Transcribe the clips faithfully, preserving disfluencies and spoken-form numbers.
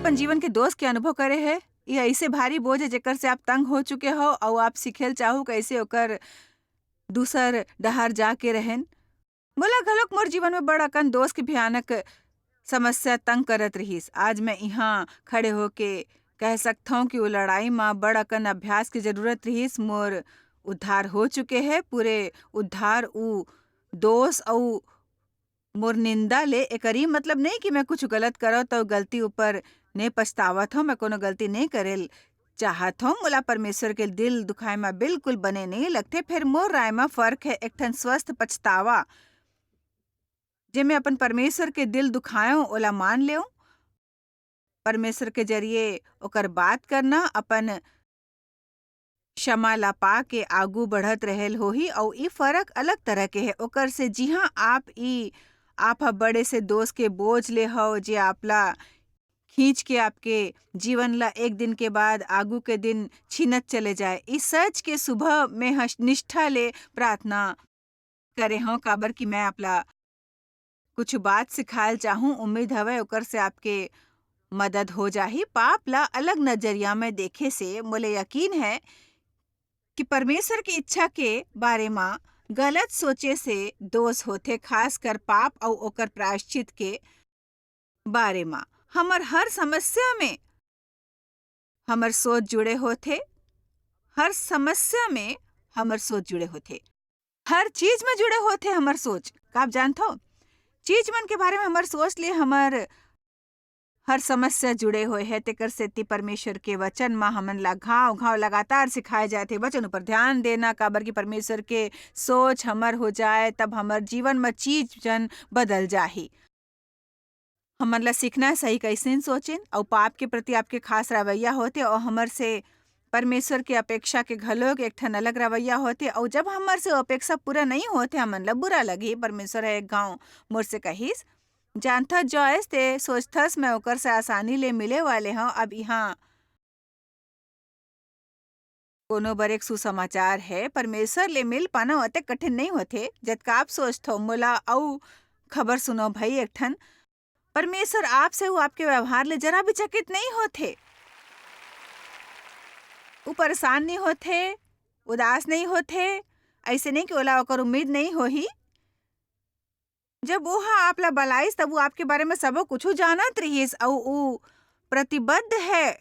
अपन जीवन के दोष के अनुभव करे हे। ये ऐसे भारी बोझ है जेकर से आप तंग हो चुके हो और आप सीखेल चाहू कैसे ओकर दूसर डहार जाके रहेन। मोला घलोक मोर जीवन में बड़ अकन दोष के भयानक समस्या तंग करत रहिस। आज मैं इहाँ खड़े होके कह सकथौं कि वो लड़ाई म बड़ अकन अभ्यास के जरूरत रहिस। मोर उद्धार हो चुके हे। पूरे उद्धार उ दोष अउ मोर निंदा ले एकरी मतलब नहीं कि मैं कुछ गलत करव त गलती ऊपर ने पछतावत हौं। मैं कोनो गलती नहीं करे ल चाहत हौं। मोला परमेश्वर के दिल दुखाए म बिल्कुल बने नहीं लगथे। फिर मोर राय म फर्क है एक ठन स्वस्थ पछतावा, जे मैं अपन परमेश्वर के दिल दुखायों ओला मान लेऊं। परमेश्वर के जरिए ओकर बात करना, अपन क्षमा ला पा के आगू बढ़त रहेल होही। अउ ई फरक अलग तरह के है ओकर से, जिहाँ आप ई, आप ह बड़े से दोष के बोझ ले हव, जे आपला खींच के आपके जीवन ला एक दिन के बाद आगू के दिन छीनत चले जाए। ई सच के सुबह में ह निष्ठा ले प्रार्थना करे हव, काबर कि मैं आपला कुछ बात सिखायल चाहूं। उम्मीद हवय ओकर से आपके मदद हो जाही। पाप ला अलग नजरिया में देखे से मोले यकीन है कि परमेश्वर की इच्छा के बारे म गलत सोचे से दोष होथे, खासकर पाप अउ ओकर प्रायश्चित के बारे म। हमर हर समस्या में हमर सोच जुड़े होथे, हर समस्या में हमर सोच जुड़े होथे, हर चीज में जुड़े होथे हमर सोच। का आप जानथव, चीज मन के बारे में हमर सोच ले हमर हर समस्या जुड़े होए है। तेकर सेती परमेश्वर के वचन म हमन ला घाव घाव लगातार सिखाए जाथे वचन ऊपर ध्यान देना, काबर कि परमेश्वर के सोच हमर हो जाए, तब हमर जीवन म चीज जन बदल जाही। हमन ला सीखना है सही कैसे सोचेन, अउ पाप के प्रति आपके खास रवैया होथे, अउ हमर से परमेश्वर के अपेक्षा के घलोक एक ठन अलग रवैया होथे। अउ जब हमर से अपेक्षा पूरा नहीं होथे, हमन ला बुरा लगही। परमेश्वर ह एक घाव मोर से कहिस, "जानथस जॉयस, ते सोचथस मैं ओकर से आसानी ले मिले वाले हंव। अब इहाँ कोनो बर एक सुसमाचार है, परमेश्वर ले मिल पाना अतेक कठिन नहीं होथे, जतका आप सोचथव।" मोला अउ खबर सुनो भई एक ठन, परमेश्वर आपसे अउ आपके व्यवहार ले जरा भी चकित नहीं होथे। उ परेशान नहीं होथे, उदास नहीं होथे, ऐसे नहीं कि ओला ओकर उम्मीद नहीं होही। जब वो ह आप ला बलाइस, तब वो आपके बारे में सबो कुछ जानत रहिस, अउ वो प्रतिबद्ध है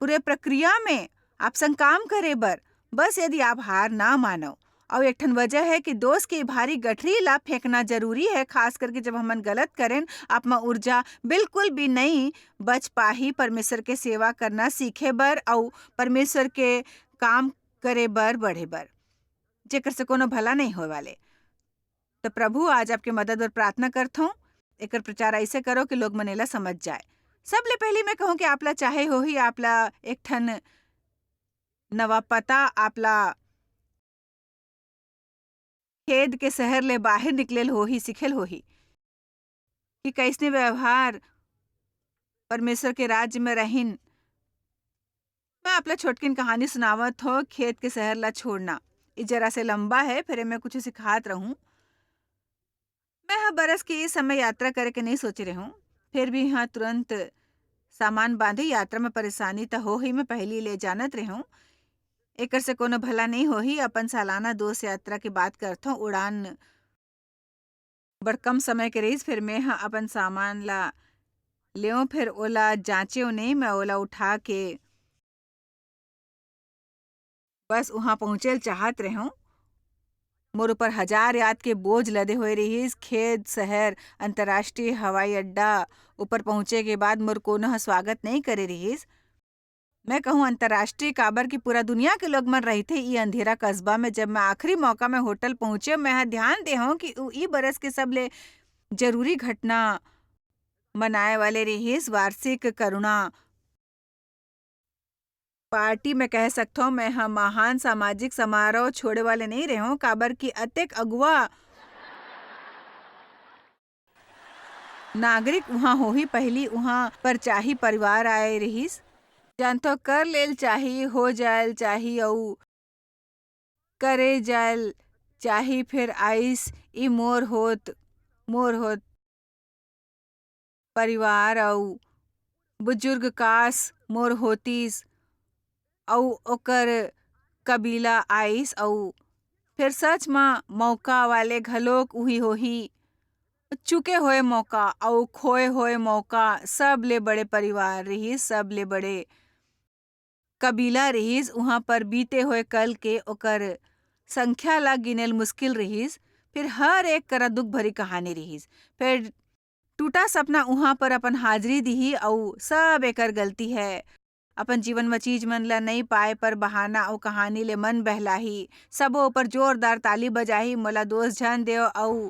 पूरे प्रक्रिया में आप संग काम करे बर। बस यदि आप हार ना मानो, अउ एक ठन वजह है कि दोष के भारी गठरी ला फेंकना जरूरी है, खास करके जब हमन गलत करेन, आप म ऊर्जा बिल्कुल भी नहीं बच पाही परमेश्वर के सेवा करना सीखे बर अउ परमेश्वर के काम करे बर बढ़े बर, जेकर से कोनो भला नहीं होए वाले। तो प्रभु आज आपके मदद बर प्रार्थना करथों। एकर प्रचार ऐसे करो कि लोग मन एला समझ जाए। सबले पहली मैं कहूँ कि आप ला चाहे होही, आप ला एक ठन नवा पता, आप ला खेद के शहर ले बाहर निकलेल होही, सिखेल होही कि कैसने व्यवहार परमेश्वर के राज्य में रहिन। मैं आप ला छोटकिन कहानी सुनावत हो, खेत के शहर ला छोड़ना। ई जरा से लंबा है, फिर मैं कुछ सिखात रहूं। मैं ह बरस के इस समय यात्रा करे के नहीं सोचे रहूं, फिर भी हाँ तुरंत सामान बांधे। यात्रा में परेशानी त हो ही, मैं पहली ले जानत रहूं, एकर से कोनो भला नहीं होही। अपन सालाना दोस्त यात्रा के बात करथों, उड़ान बड़ कम समय के रहिस, फिर मैं ह अपन सामान ला लेव, फिर ओला जांचेव नहीं, मैं ओला उठा के बस उहाँ पहुँचे ल चाहत रहेंव। मोर ऊपर हजार याद के बोझ लदे होए रिहिस। खेत, शहर, अंतर्राष्ट्रीय हवाई अड्डा ऊपर पहुँचे के बाद मोर कोनो ह स्वागत नइ करे रिहिस। मैं कहूँ अंतर्राष्ट्रीय, काबर कि पूरा दुनिया के लोग मन रहिथे ई अंधेरा कस्बा में। जब मैं आखिरी मौका में होटल पहुँचे, मैं ह ध्यान देहूँ कि उ ई बरस के सबले जरूरी घटना मनाए वाले रिहिस, वार्षिक करुणा पार्टी। मैं कह सकथों, मैं ह महान सामाजिक समारोह छोड़े वाले नहीं रहेंव, काबर कि अतेक अगुवा नागरिक उहाँ होही, पहिली उहाँ परचाही परिवार आए रिहिस। जानथो, कर लेल चाही, हो जायल चाही, अऊ करे जायल चाही, फेर आइस, ई मोर होत, मोर होत परिवार अऊ बुजुर्ग कास मोर होतिस, अउ ओकर कबीला आइस, अउ फेर सच म मौका वाले घलोक उही होही। चुके होए मौका अउ खोए होए मौका, सबले बड़े परिवार रिहिस, सबले बड़े कबीला रिहिस, उहाँ पर बीते होए कल के ओकर संख्या ला गिनेल मुश्किल रिहिस। फिर हर एक करा दुख भरी कहानी रिहिस। फिर टूटा सपना उहाँ पर अपन हाजिरी दिही अउ सब एकर गलती है। अपन जीवन म चीज मन ला नइ पाए पर बहाना अउ कहानी ले मन बहलाही। सबो ऊपर जोरदार ताली बजाही, मोला दोष झन देव अउ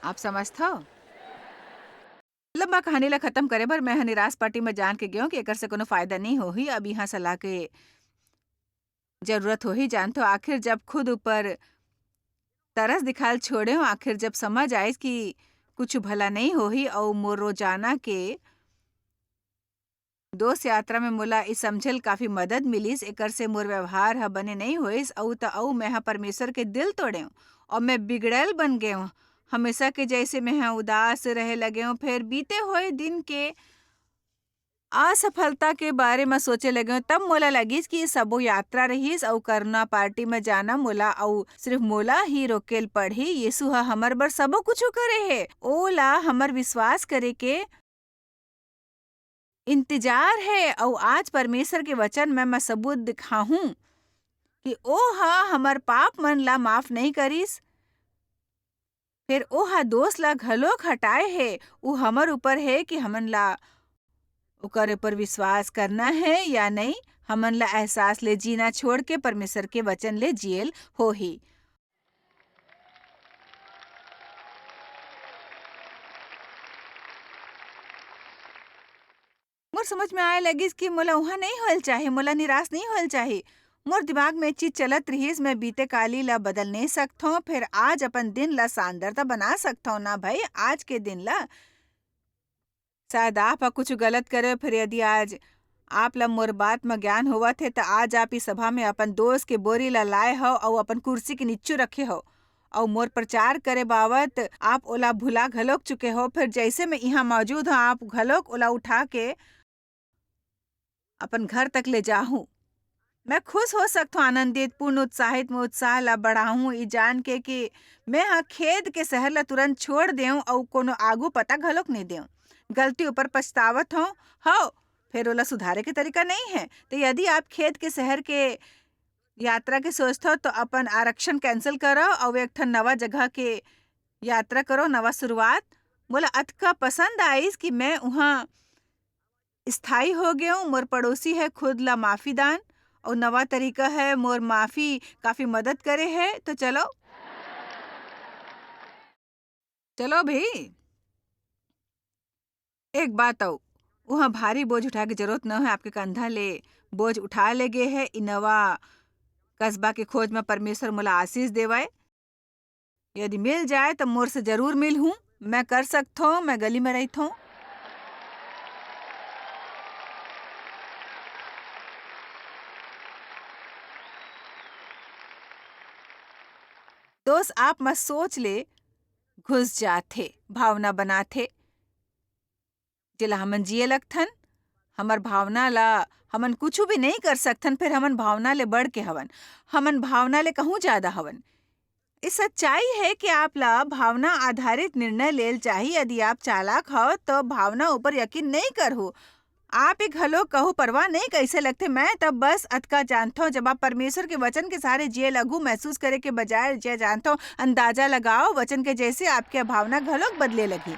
आप समझथव? लंबा कहानी ला खत्म करे बर मैं ह निराश पार्टी म जान के गेंव कि एकर से कोनो फायदा नइ होही। अब इहाँ सलाह के जरूरत होही। जानथव, आखिर जब खुद ऊपर तरस दिखाल छोड़ेंव, आखिर जब समझ आइस कि कुछ भला नइ होही अउ मोर रोजाना के दोस्त यात्रा में मोला ई समझल काफी मदद मिलिस, एकर से मोर व्यवहार ह बने नइ होइस, अउ त अउ मैं ह परमेश्वर के दिल तोड़ेंव अउ मैं बिगड़ैल बन गेंव। हमेशा के जैसे मैं ह उदास रहे लगेंव। फेर बीते होए दिन के असफलता के बारे म सोचे लगेंव, तब मोला लगिस कि सबो यात्रा रहिस अउ करुणा पार्टी म जाना मोला अउ सिर्फ मोला ही रोकेल पड़ही। यीशु ह हमर बर सबो कुछु करे हे। ओला हमर विश्वास करे के इंतजार हे अउ आज परमेश्वर के वचन म मैं सबूत दिखाहूं कि ओ ह हमर पाप मन ला माफ नइ करिस, फेर ओ ह दोष ला घलोक हटाए हे। उ हमर ऊपर हे कि हमन ला ओकर ऊपर विश्वास करना हे या नइ। हमन ला एहसास ले जीना छोड़ के परमेश्वर के वचन ले जियल होही। मोर समझ में आए लगिस कि मोला उहाँ नइ होएल चाही, मोला निराश नइ होएल चाही। मोर दिमाग में ए चीज चलत रिहिस, मैं बीते काली ला बदल नइ सकथौं, फेर आज अपन दिन ला शानदार त बना सकथौं ना भई, आज के दिन ला। शायद आप ह कुछ गलत करे, फेर यदि आज आप ला मोर बात म ज्ञान होवत हे, त आज आप ई सभा में अपन दोष के बोरी ला लाए हव अउ अपन कुर्सी के नीचू रखे हव, अउ मोर प्रचार करे बाबत आप ओला भुला घलोक चुके हव। फेर जैसे मैं इहाँ मौजूद हव, आप घलोक ओला उठा के अपन घर तक ले जाहूं। मैं खुश हो सकथौं, आनंदित, पूर्ण उत्साहित में उत्साह ला बढ़ाहूं, ई जान के कि मैं ह खेद के शहर ला तुरंत छोड़ देंव अउ कोनो आगू पता घलोक नइ देंव। गलती ऊपर पछतावत हौं, हव, फेर ओला सुधारे के तरीका नइ हे। त यदि आप खेद के शहर के यात्रा के सोचथव, त अपन आरक्षण cancel करव अउ एक ठन नवा जगह के यात्रा करव, नवा शुरुआत। मोला अतका पसंद आइस कि मैं उहाँ स्थायी हो गेंव। मोर पड़ोसी है खुद ला माफी दान, अउ नवा तरीका है मोर माफी काफी मदद करे है। तो चलो, चलो भी। एक बात अउ, उहाँ भारी बोझ उठाए के जरूरत न है, आपके कंधा ले बोझ उठा ले गे है। इ नवा कस्बा के खोज में परमेश्वर मोला आशीष देवय। यदि मिल जाए, त मोर से जरूर मिलहूं। मैं कर सकथों, मैं गली में रहिथों। दोस्त, आप म सोच ले घुस जाथे, भावना बनाथे, जेला हमन जिए लगथन। हमर भावना ला हमन कुछु भी नहीं कर सकथन, फिर हमन भावना ले बढ़ के हवन, हमन भावना ले कहूँ ज्यादा हवन। ये सच्चाई है कि आप ला भावना आधारित निर्णय लेल चाही। यदि आप चालाक हव, तो भावना ऊपर यकीन नहीं करहु। आप ही घलो कहू, परवाह नहीं कैसे लगथे, मैं तब बस अतका जानथव, जब आप परमेश्वर के वचन के सहारे जिए लगू, महसूस करे के बजाय जे जानथव, अंदाजा लगाओ, वचन के जैसे आपके भावना घलोक बदले लगी।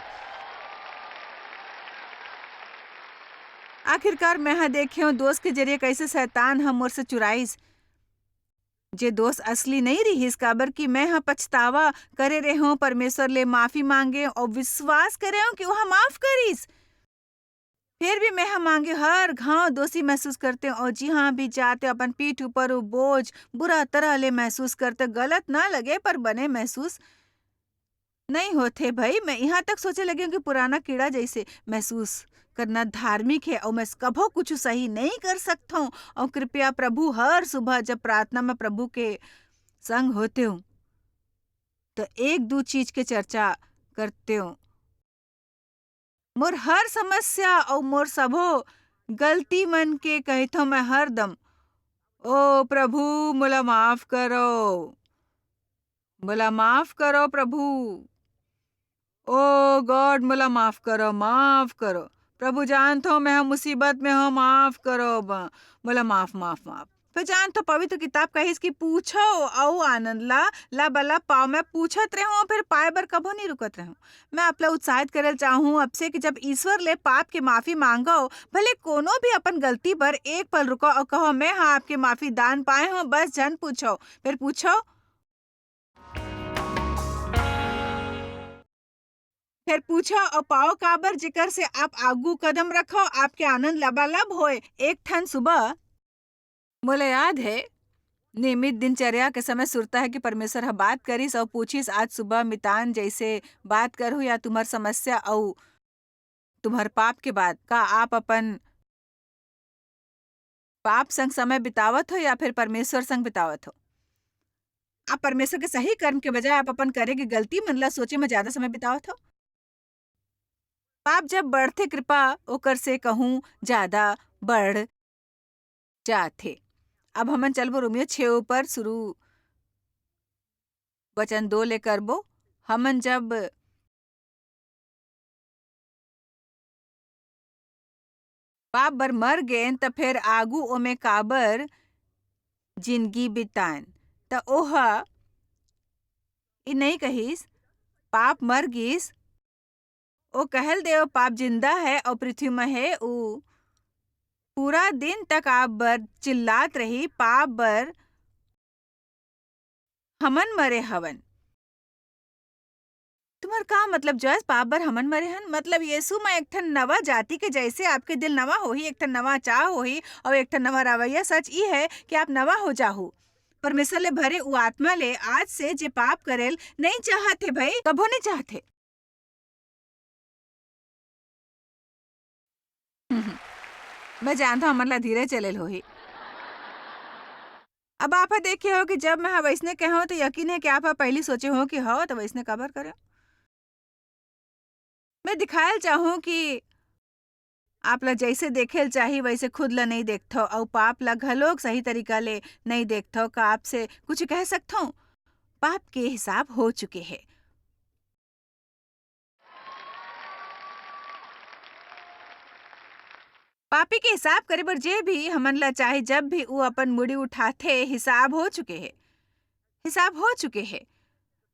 आखिरकार मैं ह देखेंव, दोष के जरिए कैसे शैतान ह मोर से चुराइस। जे दोष असली नहीं रिहिस, काबर कि मैं ह पछतावा करे रेहेंव, परमेश्वर ले माफी मांगेंव अउ विश्वास करेंव कि ओह माफ करिस। फिर भी मैं ह मांगे हर घाव दोषी महसूस करतेंव अउ जिहाँ भी जातेंव, अपन पीठ ऊपर वो बोझ बुरा तरह ले महसूस करतेंव। गलत ना लगे, पर बने महसूस नहीं होथे भई। मैं यहाँ तक सोचे लगे हूँ कि पुराना कीड़ा जैसे महसूस करना धार्मिक है और मैं कभो कुछ सही नहीं कर सकता हूँ। और कृपया प्रभु, हर सुबह जब प्रार्थना में प्रभु के संग होते हूँ, तो एक दू चीज के चर्चा करतेंव। मोर हर समस्या अउ मोर सबो गलती मन के कहिथंव मैं हरदम, "ओ प्रभु, मोला माफ करो, मोला माफ करो प्रभु, ओ गॉड, मोला माफ करो, माफ करो। प्रभु, जानथंव मैं ह मुसीबत में हंव, माफ करो, ब-, मोला माफ, माफ, माफ।" फेर जानथो, पवित्र किताब कहिस कि पूछो अउ आनंद ला, लबालब पाव। मैं पूछत रेहेंव, फेर पाए बर कभू नइ रुकत रेहेंव। मैं आप ला उत्साहित करे ल चाहूं अब से कि जब ईश्वर ले पाप के माफी मांगो, भले कोनो भी अपन गलती बर एक पल रुको अउ कहो, "मैं ह आपके माफी दान पाए हंव, बस झन पूछो।" फेर पूछो, फेर पूछो अउ पाओ काबर, जेकर से आप आगू कदम रखो, आपके आनंद लबालब होए। एक ठन सुबह मोला याद हे, नियमित दिनचर्या के समय सुरता हे कि परमेश्वर ह बात करिस अउ पूछिस, "आज सुबह मितान जइसे बात करहू या तुम्हर समस्या अउ तुम्हर पाप के बाद, का आप अपन पाप संग समय बितावत हो या फेर परमेश्वर संग बितावत हो?" आप परमेश्वर के सही कर्म के बजाय आप अपन करे के गलती मन ला सोचे म ज्यादा समय बितावत हो। पाप जब बढ़थे, कृपा ओकर से कहूं ज्यादा बढ़ जाथे। अब हमन चलबो रोमियो छे ऊपर, शुरू वचन दो ले करबो। हमन जब पाप बर मर गेन, त फेर आगू ओमे काबर जिनगी बितान? त ओह ए नइ कहिस, "पाप मर गिस।" ओ कहल देव, "पाप जिंदा हे अउ पृथ्वी म हे।" ऊ पूरा दिन तक आप बर चिल्लात रही, "पाप बर हमन मरे हवन।" तुम्हर का मतलब, जॉयस, पाप बर हमन मरे हन? मतलब, यीशु म एक ठन नवा जाति के जैसे आपके दिल नवा होही, एक ठन नवा चाह होही, अउ एक ठन नवा रवैया। सच ई है कि आप नवा हो जाहू। परमेश्वर ले भरे उ आत्मा ले आज से जे पाप करेल नहीं चाहत हे भाई, कभो नहीं चाहत हे। मैं जानता हूँ, हमन ला धीरे चलेल होही। अब आप ह देखे हो कि जब मैं ह वैसने कहे हो, तो यकीन है कि आप ह पहली सोचे हो कि हो, तो वैसने काबर करे हो। मैं दिखायल चाहूँ कि आप ला जैसे देखेल चाही, वैसे खुद ला नहीं देखथो, अउ पाप ला घलोक सही तरीका ले नहीं देखथो। का आपसे कुछ कह सकथो? पाप के हिसाब हो चुके हे। पापी के हिसाब करे बर जे भी हमन ला चाहे, जब भी ऊ अपन मुड़ी उठाथे, हिसाब हो चुके हे, हिसाब हो चुके हे।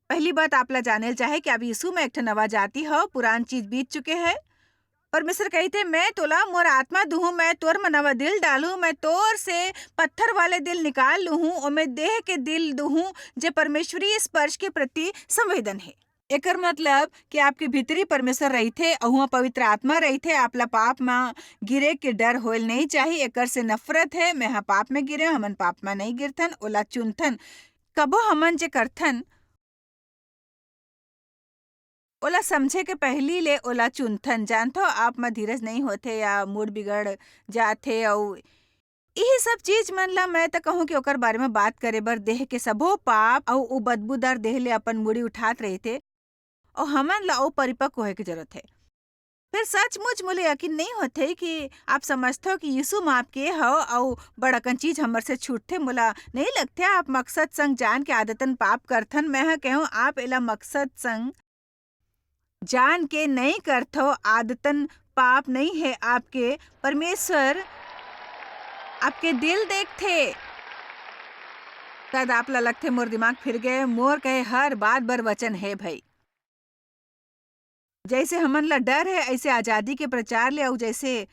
पहली बात आप ला जाने ल चाहे कि आप यीशु म एक ठन नवा जाति हो, पुरान चीज बीत चुके हे। परमेश्वर कहिथे, "मैं तोला मोर आत्मा दूहूं, मैं तोर म नवा दिल डालूं, मैं तोर से पत्थर वाले दिल निकाल लूहूं, ओमे देह के दिल दूहूं, जे परमेश्वरीय स्पर्श के प्रति संवेदन हे।" एकर मतलब कि आपके भीतरी परमेश्वर रहिथे, अउ उहाँ पवित्र आत्मा रहिथे, आप ला पाप म गिरे के डर होएल नहीं चाही, एकर से नफरत हे। मैं ह पाप म गिरे, हमन पाप म नहीं गिरथन, ओला चुनथन। कबो हमन जे करथन, ओला समझे के पहिली ले ओला चुनथन। जानथो, आप म धीरज नहीं होथे या मूड बिगड़ जाथे, अउ इही सब चीज मन ला मैं त कहूँ कि ओकर बारे म बात करे बर देह के सबो पाप अउ उ बदबूदार देह ले अपन मुड़ी उठात रहिथे, अउ हमन ला अउ परिपक्व होए के जरूरत हे। फिर सचमुच मोला यकीन नहीं होथे कि आप समझथव कि यीशु म आप के हव अउ बड़ अकन चीज हमर से छूटथे। मोला नहीं लगथे आप मकसद संग जान के आदतन पाप करथन। मैं ह कहूँ, आप एला मकसद संग जान के नहीं करथव, आदतन पाप नहीं हे आपके। परमेश्वर आपके दिल देखथे। शायद आप ला लगथे, "मोर दिमाग फिर गए।" मोर कहे हर बात बर वचन हे भाई। जैसे हमन ला डर हे, ऐसे आजादी के प्रचार ले, अउ जैसे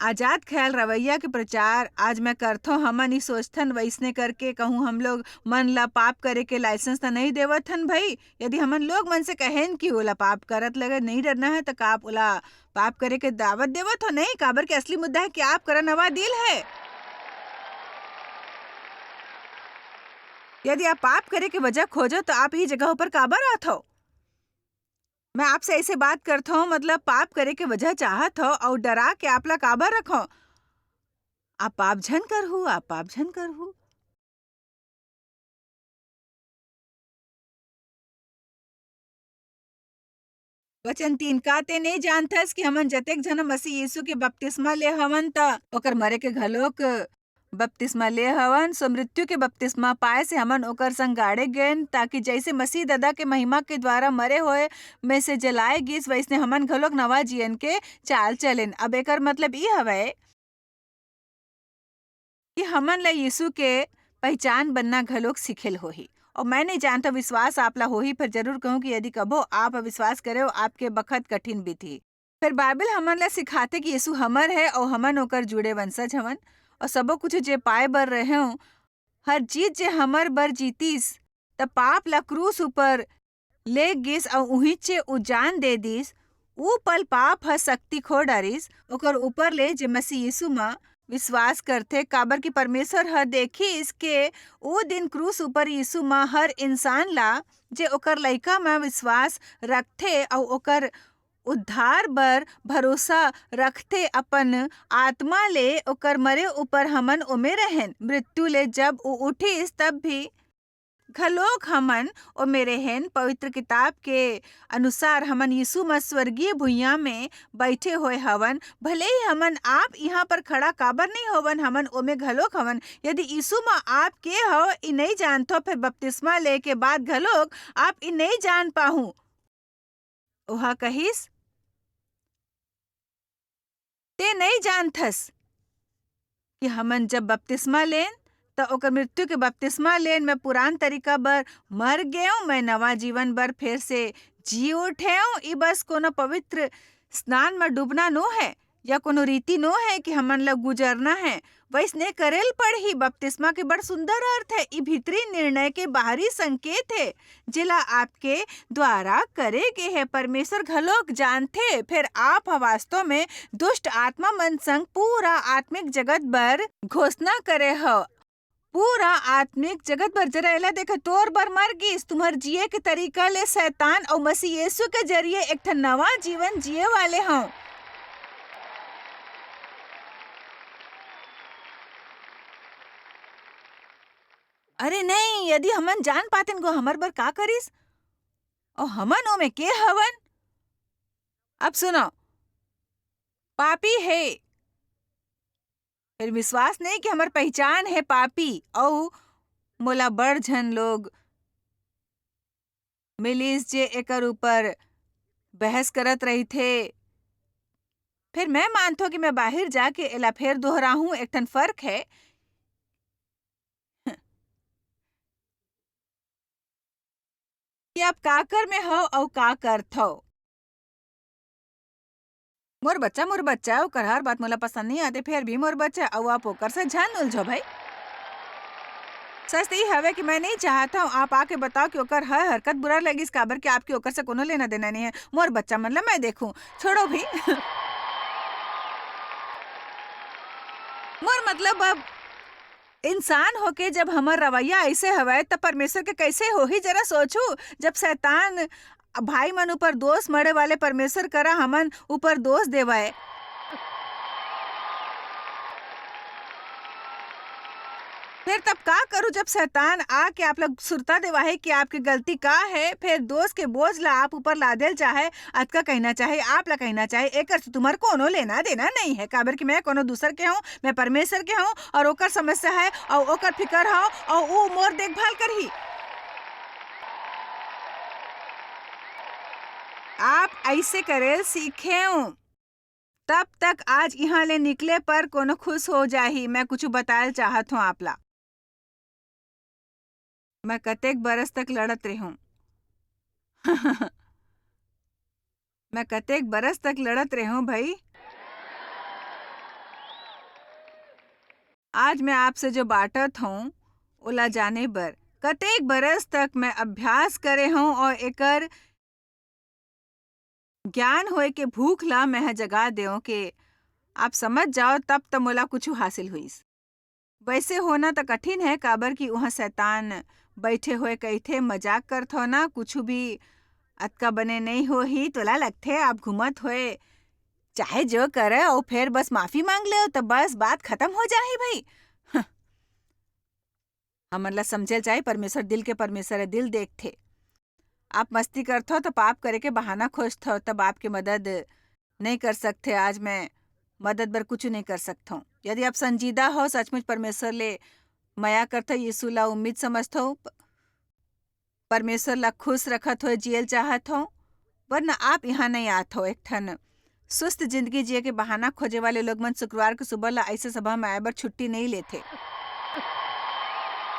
आजाद ख्याल रवैया के प्रचार आज मैं करथों, हमन ई सोचथन, वैसने करके कहूँ हम लोग मन ला पाप करे के लाइसेंस त नहीं देवत हन भाई। यदि हमन लोग मन से कहेन कि ओला पाप करत लगे नहीं डरना है, त का आप ओला पाप करे के दावत देवत हो? नहीं, काबर के असली मुद्दा है कि आप करा नवा दिल है। यदि आप पाप करे के वजह खोजो, तो आप ई जगह ऊपर काबर आत हो? मैं आपसे ऐसे बात करत हूँ, मतलब, पाप करे के वजह चाहत हो अउ डरा के आप ला काबर रखो? आप पाप झन करहू, आप पाप झन करहू। वचन तीन, का ते नहीं जानथस कि हमन जतेक झन मसीह यीशु के बपतिस्मा ले हवन, त ओकर मरे के घलोक बपतिस्मा ले हवन? सो मृत्यु के बपतिस्मा पाए से हमन ओकर संग गाड़े गेन, ताकि जैसे मसीह ददा के महिमा के द्वारा मरे होए में से जलाए गिस, वैसने हमन घलोक नवा जीवन के चाल चलेन। अब एकर मतलब ई हवय कि हमन ला यीशु के पहचान बनना घलोक सीखेल होही। और मैं नहीं जानता विश्वास आप ला होही, पर जरूर कहूँ कि यदि कभो आप अविश्वास करे हो, आपके बखत कठिन बीतही। फिर बाइबल हमन ला सिखाथे कि यीशु हमर है और हमन ओकर जुड़े वंशज हवन, और सबो कुछ जे पाए बर रहे हो, हर चीज जे हमर बर जीतिस, त पाप ला क्रूस ऊपर ले गिस अउ उहींचे उ जान दे दिस। ऊ पल पाप ह शक्ति खो डारिस। ओकर ऊपर ले जे मसीह यीशु म विश्वास करथे, काबर कि परमेश्वर ह देखिस के ऊ दिन क्रूस ऊपर यीशु म हर इंसान ला, जे ओकर लइका म विश्वास रखथे अउ ओकर उद्धार बर भरोसा रखथे, अपन आत्मा ले ओकर मरे ऊपर हमन ओमे रहेन। मृत्यु ले जब ऊ उठिस, तब भी घलोक हमन ओमे रहेन। पवित्र किताब के अनुसार हमन यीशु म स्वर्गीय भुइयां में बैठे होए हवन। भले ही हमन आप इहां पर खड़ा काबर नहीं होवन, हमन ओमे घलोक हवन। यदि यीशु म आप के हो, ई नहीं जानथो, फिर बपतिस्मा ले के बाद घलोक आप ई नहीं जान पाहू। ओहा कहिस, "ते नहीं जानथस कि हमन जब बपतिस्मा लेन, त ओकर मृत्यु के बपतिस्मा लेन, मैं पुरान तरीका बर मर गेंव, मैं नवा जीवन बर फेर से जी उठेंव।" ई बस कोनो पवित्र स्नान म डूबना नो है, या कोनो रीति नो है कि हमन ला गुजरना है। वैसने करेल पड़ही। बपतिस्मा के बड़ सुंदर अर्थ है। ई भीतरी निर्णय के बाहरी संकेत है, जेला आपके द्वारा करे गे हे। परमेश्वर घलोक जानथे, फेर आप ह वास्तव में दुष्ट आत्मा मन संग पूरा आत्मिक जगत बर घोषणा करे हव। पूरा आत्मिक जगत बर। जरा एला देख, तोर बर मर गिस, तुम्हर जिए के तरीका ले शैतान अउ मसीह यीशु के जरिए एक ठन नवा जीवन जिए वाले हव। अरे नहीं, यदि हमन जान पातेन, गो हमर बर का करिस, अउ हमन ओमे के हवन? अब सुनो, पापी हे, फेर विश्वास नहीं कि हमर पहचान हे पापी, अउ मोला बड़ झन लोग मिलिस जे एकर ऊपर बहस करत रहिथे। फेर मैं मानथों कि मैं बाहिर जाके एला फेर दोहराहूं, एक ठन फर्क है कि आप काकर में हव अउ का करथव। मोर बच्चा, मोर बच्चा, ओकर हर बात मोला पसंद नहीं आते, फेर भी मोर बच्चा, अउ आप ओकर से झन उलझो भाई। सच तो ई हवे कि मैं नहीं चाहत हूँ आप आके बताओ कि ओकर हर हरकत बुरा लगिस, काबर कि आपके ओकर से कोनो लेना देना नहीं है। मोर बच्चा मन ला मैं देखूं, छोड़ो भी। मोर मतलब, अब इंसान होके जब हमर रवैया ऐसे हवय, त परमेश्वर के कैसे होही? जरा सोचू, जब शैतान भाई मन ऊपर दोष मढ़े वाले परमेश्वर करा हमन ऊपर दोष देवय, फिर तब का करू, जब शैतान आके आप लोग सुरता देवाहे कि आपके गलती का है, फिर दोष के बोझ ला आप ऊपर लादेल चाहे, अतका कहना चाहे, आप ला कहना चाहे, एकर से तुम्हार कोनो लेना देना नहीं है, काबर कि मैं कोनो दूसर के हूँ, मैं परमेश्वर के हूँ, और ओकर समस्या है, और ओकर फिकर हो, और वो मोर देखभाल करही। आप ऐसे करेल सीखेव, तब तक आज इहाँ ले निकले पर कोनो खुश हो जाही। मैं कुछ बतायल चाहत हूँ आप ला। मैं कतेक बरस तक लड़त रेहूं। मैं कतेक बरस तक लड़त रेहूं भई। आज मैं आपसे जो बांटत हूं, ओला जाने बर कतेक बरस तक मैं अभ्यास करे हूं और एकर ज्ञान होए के भूख ला मैं ह जगा देव के आप समझ जाओ, तब त मोला कुछु हासिल होइस। वैसे होना त कठिन है, काबर कि उहाँ शैतान बैठे होए कहिथे, "मजाक करथो ना, कुछु भी अतका बने नहीं होही।" तोला लगथे आप घूमत होए चाहे जो करे, अउ फेर बस माफी मांग ले, त बस बात खत्म हो जाही भाई। हं। हमन ला समझे ल चाही, परमेश्वर दिल के परमेश्वर है, दिल देखथे। आप मस्ती करथव, त पाप करे के बहाना खोजथव, तब आपके मदद नइ कर सकथे। आज मैं मदद बर कुछु नइ कर सकथव। यदि आप संजीदा हो, सचमुच परमेश्वर ले मया करथव, यीशु ला उम्मीद समझथव, प-, परमेश्वर ला खुश रखत होए जियल चाहत हो, वरना आप यहाँ नइ आत हो। एक ठन स्वस्थ जिंदगी जिए के बहाना खोजे वाले लोग मन शुक्रवार के सुबह ला ऐसे सभा में आए बर छुट्टी नइ लेथे।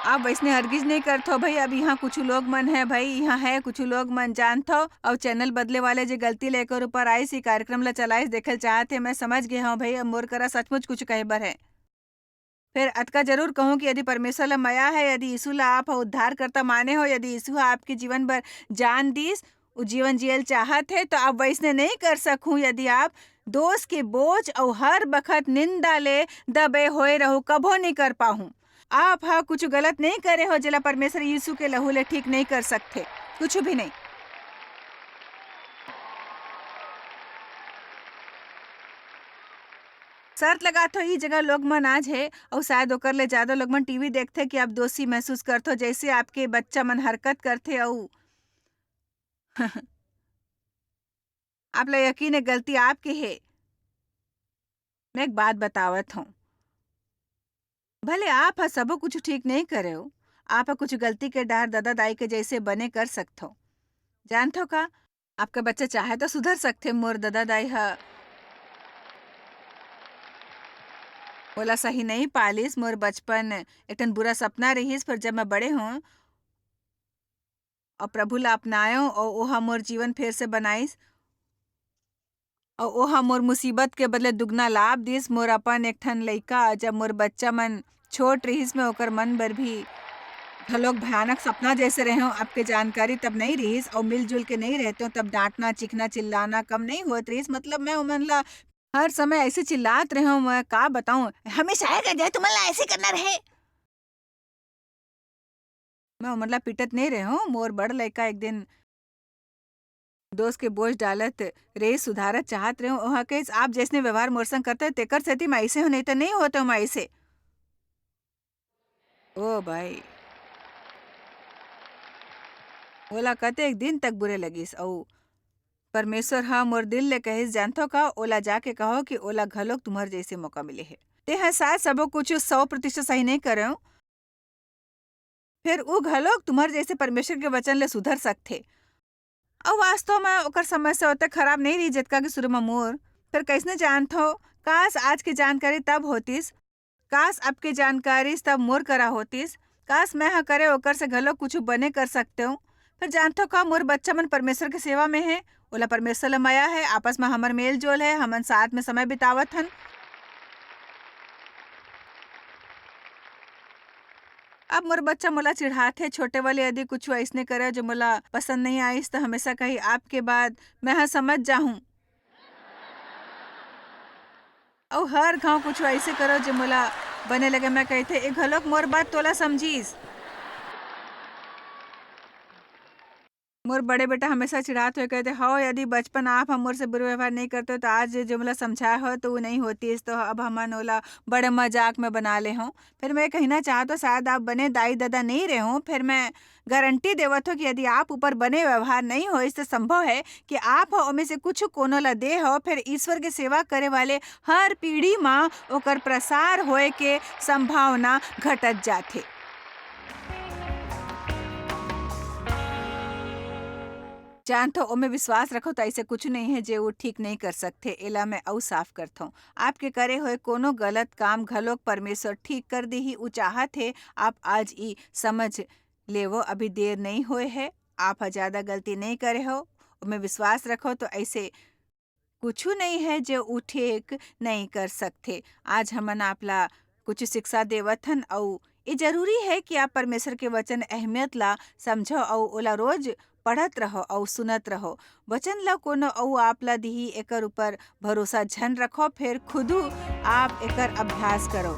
आप वैसने हरगिज नइ करथो भाई। अब यहाँ कुछ लोग मन है भाई, यहाँ है कुछ लोग मन जानथो, और चैनल बदले वाले जे गलती लेकर ऊपर आइस, ई कार्यक्रम ला चलाइस, देखल चाहत हे। मैं समझ गे हूँ भाई, अब मोर करा सचमुच कुछ कहे बर है। फिर अतका जरूर कहूँ कि यदि परमेश्वर ला मया है, यदि यीशु ला आप उद्धारकर्ता माने हो, यदि यीशु ह आपके जीवन बर जान दीस, उ जीवन जियल चाहत हे, तो आप वैसने नइ कर सकहूँ। यदि आप दोष के बोझ अउ हर बखत निंदा ले दबे होए रहू, कभो नइ कर पाहूँ। आप ह कुछ गलत नइ करे हो, जेला परमेश्वर यीशु के लहू ले ठीक नइ कर सकथे, कुछ भी नइ। शर्त लगाथो, ई जगह लोग मन आज हे, अउ शायद ओकर ले ज्यादा लोग मन टीवी देखथे, कि आप दोषी महसूस करथो, जैसे आपके बच्चा मन हरकत करथे, अउ आप ला यकीन है, गलती आपके हे। मैं एक बात बतावत हूँ, भले आप ह सबो कुछ ठीक नइ करे हो, आप ह कुछ गलती के डहर ददा दाई के जैसे बने कर सकथो। जानथो का, आपका बच्चा चाहे तो सुधर सकथे। मोर ददा दाई ह मोला सही नइ पालिस। मोर बचपन एक ठन बुरा सपना रहिस, पर जब मैं बड़े हों अउ प्रभु ला अपनायों, अउ ओहा मोर जीवन फेर से बनाइस, अउ ओहा मोर मुसीबत के बदले दुगना लाभ दिस। मोर अपन एक ठन लइका, जब मोर बच्चा मन छोट रिहिस, मैं ओकर मन बर भी घलोक भयानक सपना जैसे रहेंव। आपके जानकारी तब नइ रिहिस, अउ मिलजुल के नइ रहतेंव, तब डांटना, चीखना, चिल्लाना कम नइ होत रिहिस। मतलब, मैं ओमन ला हर समय ऐसे चिल्लात रहेंव, मैं का बताऊं, हमेशा आए कर जाए, तुमन ला ऐसे करना रहे। मैं ओमन ला पीटत नइ रहेंव। मोर बड़ लइका एक दिन दोस्त के बोझ डालत रे, सुधारत चाहत रहेंव। ओहा कहिस, "आप जैसने व्यवहार मोर संग करते, तेकर सेती मैं ऐसे हूं, नइ त नइ होते मैं ऐसे।" ओ भाई, ओला कतेक दिन तक बुरे लगिस, अऊ परमेश्वर ह मोर दिल ले कहिस, "जानथो का, ओला जाके कहो कि ओला घलोक तुम्हर जैसे मौका मिले हे।" तेंह शायद सबो कुछ सौ प्रतिशत सही नइ करेंव, फेर ऊ घलोक तुम्हर जैसे परमेश्वर के वचन ले सुधर सकथे। अऊ वास्तव म ओकर समस्या ओतक खराब नइ रही, जतका कि शुरू म मोर। फेर कइसने जानथव, काश आज के जानकारी तब होतिस, काश अब के जानकारी तब मोर करा होतिस, काश मैं ह करे ओकर से घलोक कुछु बने कर सकतेंव। फेर जानथव का, मोर बच्चा मन परमेश्वर के सेवा में हे, ओला परमेश्वर ल मया हे, आपस म हमर मेल जोल हे, हमन साथ में समय बितावत हन। अब मोर बच्चा मोला चिढ़ाथे, छोटे वाले यदि कुछु अइसने करे जो मोला पसंद नइ आइस, त हमेशा कही, "आपके बाद मैं ह समझ जाहूं।" अऊ हर घांव कुछु अइसे करो जे मोला बने लगे, मैं कहिथे, "ए घलोक मोर बात तोला समझीस।" मोर बड़े बेटा हमेशा चिढ़ात हुए कहते, "हव, यदि बचपन आप ह मोर से बुरा व्यवहार नइ करते, त आज जे मोला समझाए हो, त वो नइ होतिस, त अब हमन ओला बड़े मजाक में बना ले हों।" फेर मैं कहना चाहत हों, शायद आप बने दाई ददा नइ रहे हों, फेर मैं गारंटी देवत हों कि यदि आप ऊपर बने व्यवहार नइ होइस, त संभव हे कि आप ह ओमे से कुछु कोनो ला दे हो, फेर ईश्वर के सेवा करे वाले हर पीढ़ी म ओकर प्रसार होए के संभावना घटत जाथे। जानथव, ओमे विश्वास रखव, त अइसे कुछु नइ हे, जे वो ठीक नइ कर सकथे। एला मैं अऊ साफ करथंव। आपके करे होए कोनो गलत काम घलोक परमेश्वर ठीक कर दिही। वो चाहत हे, आप आज ई समझ लेवो, अभी देर नइ होए हे, आप ह ज्यादा गलती नइ करे हो, ओमे विश्वास रखो, त अइसे कुछु नइ हे, जे ऊ ठीक नइ कर सकथे। आज हमन आप ला कुछु शिक्षा देवत हन, अऊ ए जरूरी हे कि आप परमेश्वर के वचन अहमियत ला समझो अऊ ओला रोज पढ़त रहो अऊ सुनत रहो। वचन ला कोनो अऊ आप ला दिही, एकर ऊपर भरोसा झन रखो, फेर खुदू आप एकर अभ्यास करो।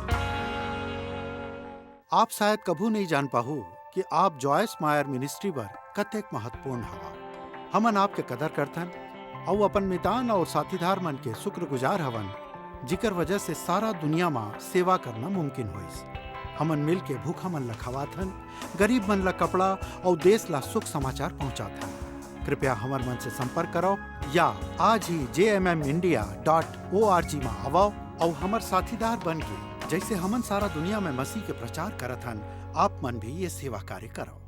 आप शायद कभू नइ जान पाहू कि आप जॉयस मायर मिनिस्ट्री बर कतेक महत्वपूर्ण हवा। हमन आपके कदर करथन अऊ अपन मितान अऊ साथीदार मन के शुक्रगुजार हवन, जिकर वजह से सारा दुनिया म सेवा करना मुमकिन होइस। हमन मिल के भूखा मन ल खवाथन, गरीब मन ल कपड़ा अऊ देश ल सुख समाचार पहुंचाथन। कृपया हमर मन से संपर्क करव या आज ही जे M M India dot O R G म आवव अउ हमर साथीदार बन के, जइसे हमन सारा दुनिया में मसीह के प्रचार करत हन, आप मन भी ये सेवा कार्य करव।